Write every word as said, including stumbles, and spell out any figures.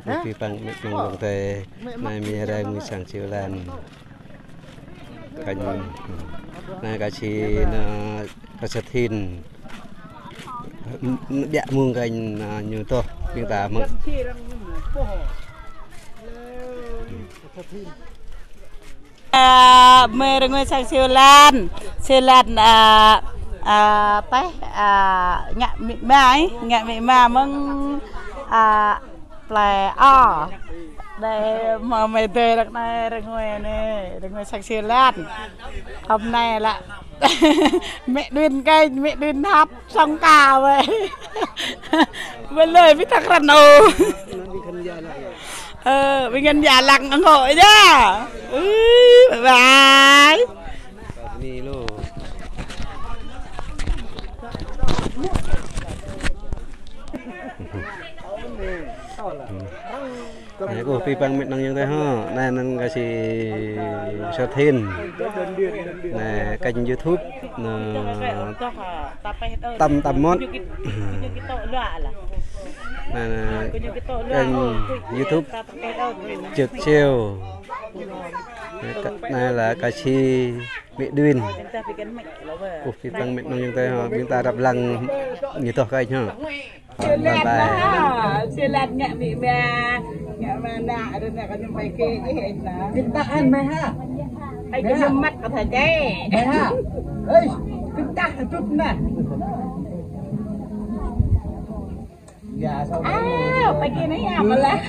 Anai, ƀing ta mĕt nong yŏng tơi. Anai, mơi rai ngui sang Siu Lan. Kanh, anai, ka si, anai, ka Sat Hin. Biă mông kanh, anai, ñu tŏh, ƀing ta mơ̆n. Ơ, mơi rơngơi sang Siu Lan. Siu Lan, ơ, ơ, teh, ơ, ngă amĭ ama, ngă amĭ ama mơ̆ng, ơ, plơi Ao. Đơi mơi mơi tơi rơk anai rơngơi anai, rơngơi sang Siu Lan. Hôm nay là mẹ Đuyên kênh, mẹ Đuyên hăp. Song ka wơi. Wơi lơi ƀing ta krăn ôh. Ơ, ƀing ngăn ya lăng ủng hộ yơh. Ư, bye bye. Anai, kơ ƀing ta mĕt nong yŏng tơi hŏ. Anai, anŭn ka si Sat Hin. Anai, kênh YouTube. Anai, Tăm Tăm Mốt. Anai, anai, kênh YouTube Čư̆ Siu. Anai, anai là ka si mẹ Đuyên. Kơ ƀing ta mĕt nong yŏng tơi hŏ. Ƀing ta răp lăng ñu tŏh kênh hŏ. Bye bye. Siu Lan ngă amĭ ama, ngă ama ană, ră anai kơ ñu mơi kê dih hă. Kơtah anŭn mơi hă. Ai kơ ñu măt kơ thâo čê. Mơi hă. Ơi, kơtah tŭt anai. Ao, pagi anai ya, malah.